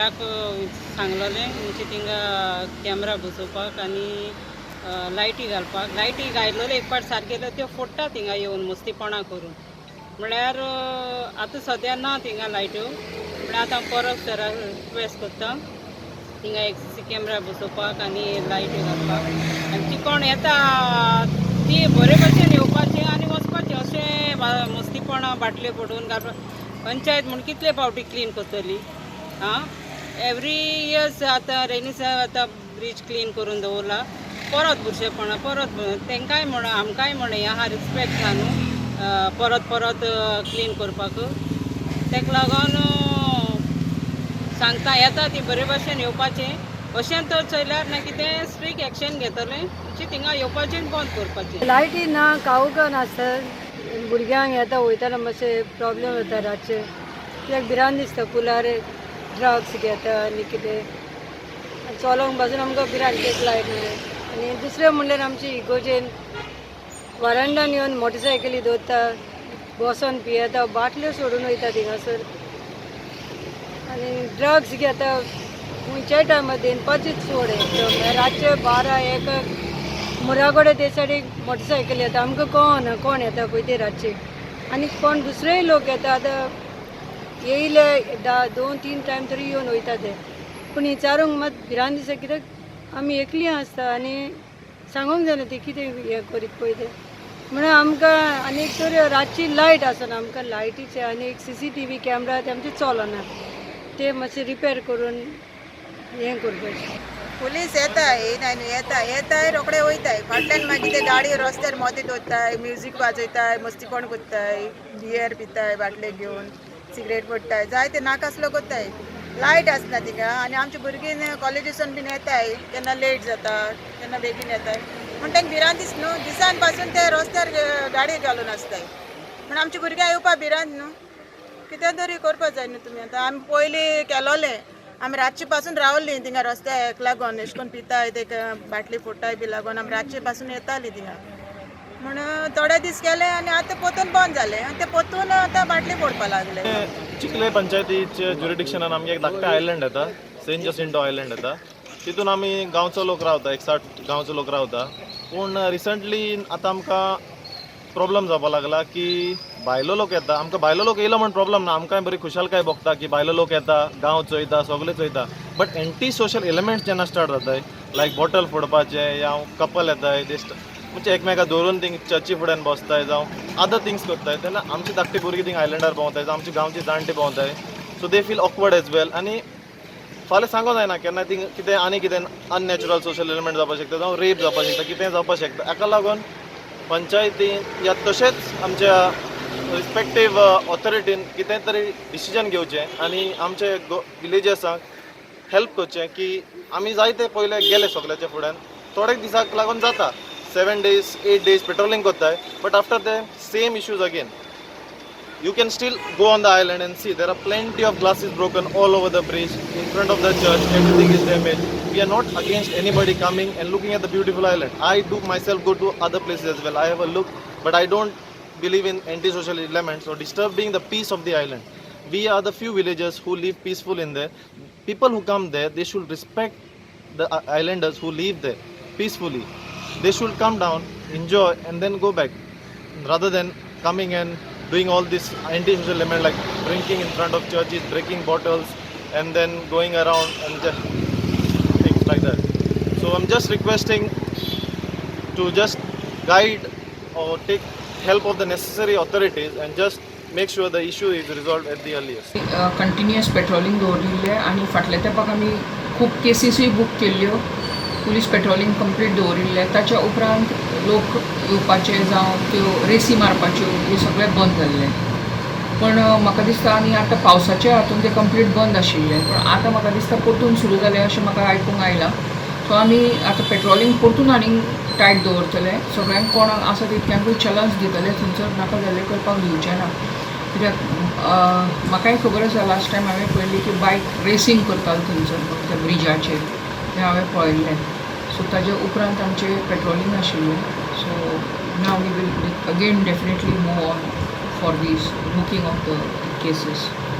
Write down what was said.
सांगलोलें म्हणजे थिंगा कॅमरा बसोवपाक आनी लायटी घालपाक. लायटी घायलेल्यो एक फावट सारकें त्यो फोडटा थिंगा येवन मस्तीपणां करून. म्हळ्यार आतां सद्या ना थिंगा लायट्यो. म्हळ्यार आतां परत सराक रिक्वेस्ट करता थिंगा एक सीसी कॅमरा बसोवपाक आनी लायट्यो घालपाक. आनी ती कोण येता ती बरे भशेन येवपाची आनी वचपाचें. अशें मस्तीपणां बाटल्यो पडून घालपाक. पंचायत म्हूण कितले फावटी क्लीन करतली? आं, एवरी इयर्स आतां रेनी आतां ब्रीज क्लीन करून दवरला, परत बुरशेपणां परत. तांकांय म्हण आमकांय म्हण हें आहा, रिस्पेक्ट आहा न्हू परत परत क्लीन करपाक. ताका लागून सांगता, येता ती बरे भशेन येवपाचें. अशें तर चोयल्यार ना कितें स्ट्रीक एक्शन घेतलें म्हणजे थिंगा येवपाचें बंद करपाचें. लायटी ना, काळोख आसता. भुरग्यांक येता वयताना मातशें प्रॉब्लेम जाता रातचें, कित्याक भिरांत दिसता. पुलार ड्रग्स घेता आनी कितें चलोंक पासून आमकां भिरांत एक लायट ना. आनी दुसरें म्हणल्यार आमची इगोजेन वारांडान येवन मोटरसायकली दवरता, बसोन पियेता, बाटल्यो सोडून वयता थिंगासर आनी ड्रग्स घेता. खंयच्याय टायमार दनपारचीच चड एकदम रातचे 12-1 मुरागोडे ते सायडीक मोटरसायकल येता. आमकां कळना कोण येता पळय ते रातचे आनी कोण दुसरेय लोक येता. आतां येयले 2-3 टायम तरी येवन वयता ते, पूण विचारूंक मात भिरांत दिसता, कित्याक आमी एकली आसता आनी सांगूंक जायना ती कितें हें करीत पळय तें. म्हणून आमकां आनी एक तर रातची लायट आसना आमकां लायटीचे आनी एक सीसीटीव्ही कॅमरा ते आमचे चलना, ते मातशे रिपेर करून हें करपाचें. पुलीस येताय, येयनाय न्हू, येता येताय, रोखडे वयताय. फाटल्यान मागीर ते गाडी रस्त्यार मदीं दवरताय, म्युजीक वाजयताय, मस्तीपण करताय, बियर पिताय, बाटले घेवन सिगरेट पडटाय, जाय ते नाकासलो करताय. लायट आसना थिंगा आनी आमची भुरगीं कॉलेजीसून बीन येताय, केन्ना लेट जाता, केन्ना बेगीन येताय, म्हण तांकां भिरांत दिस न्हू. दिसान पासून ते रस्त्यार गाडी घालून आसताय, म्हण आमची भुरग्यां येवपा भिरांत न्हू. कितें तरी करपा जाय न्हू तुमी. आतां आमी पयलीं केलोलें, आमी रातचे पासून रावलीं थिंगा रस्त्यार लागोन, एशें कोन्न पिताय ते बाटली फोडटाय बी लागोन आमी रातचे पासून येतालीं थिंगा. म्हण थोडे दीस केले आनी आतां पोतून बंद जालें आनी ते पोतून आतां बाटली फोडपा लागले. चिखले पंचायतीच्या ज्युरिडिक्शनान आमगे एक धाकटें आयलंड येता, सेंट जसिंटो आयलंड येता. तितून आमी गांवचो लोक रावता, एक 60 गांवचो लोक रावता. पूण रिसंटली आतां आमकां प्रॉब्लम जावपा लागला की भायलो लोक येता. आमकां भायलो लोक येयलो म्हण प्रॉब्लम ना, आमकांय बरी खुशालकाय भोगता की भायलो लोक येता, गांव चोयता, सगळें चोयता. बट एंटी सोशल एलिमेंट्स जेन्ना स्टार्ट जाताय, लायक बॉटल फोडपाचे या कपल येताय, ते म्हणजे एकमेका धरून थिंग चर्ची फुड्यान बसताय जावं अदर थिंग्स करताय, तेन्ना आमची धाकटी भुरगीं थिंग आयलंडार भोंवताय जावं आमची गांवची जाणटी भोंवताय, so they feel awkward as well. आनी फाल्यां सांगो जायना केन्ना थिंग कितें आनी कितें अननॅचरल सोशल एलिमेंट जावपाक शकता, जावं रेप जावपाक शकता, कितें जावपाक शकता. हाका लागून पंचायतीन या तशेंच आमच्या रिस्पेक्टीव ऑथॉरिटीन कितें तरी डिसिजन घेवचें आनी आमचे विलेजर्सांक हेल्प करचें की आमी जायते पयले गेले सगळ्याच्या फुड्यान. थोडे दिसाक लागून जाता, 7 days, 8 days patrolling करताय, but after the same issues again. You can still go on the island and see there are plenty of glasses broken all over the bridge, in front of the church, everything is damaged. We are not against anybody coming and looking at the beautiful island. I do myself go to other places as well, I have a look, but I don't believe in antisocial elements or disturbing the peace of the island. We are the few villagers who live peaceful in there. People who come there, they should respect the islanders who live there peacefully. They should come down, enjoy and then go back, rather than coming and doing all this antisocial element like drinking in front of churches, breaking bottles, and then going around and just things like that. So I'm just requesting to just guide or take help of the necessary authorities and just make sure the issue is resolved at the earliest. Continuous patrolling दवरिल्लें आनी फाटल्या तेंपाक आमी खूब केसीसूय book केल्ल्यो. Police patrolling complete दवरिल्लें. ताच्या उपरांत लोक येवपाचे जावं त्यो रेसी मारपाच्यो हे सगळें बंद जाल्लें. पण म्हाका दिसता आनी आतां पावसाच्या हातून तें कंप्लीट बंद आशिल्लें, पूण आतां म्हाका दिसता परतून सुरू जालें अशें म्हाका आयकूंक आयलां. सो आमी आतां पेट्रोलिंग परतून आनीक टायट दवरतले. सगळ्यांक कोण आसा तितक्यांकूय चलन्स दितले, थंयसर नाका जाल्लें करपाक दिवचें ना. कित्याक म्हाकाय खबर आसा, लास्ट टायम हांवें पळयल्ली की बायक रेसींग करतालो थंयसर त्या ब्रिजाचेर, तें हांवें पळयल्लें. सो ताजे उपरांत आमचें पेट्रोलिंग आशिल्लें. So now we will again definitely move on for this booking of the cases.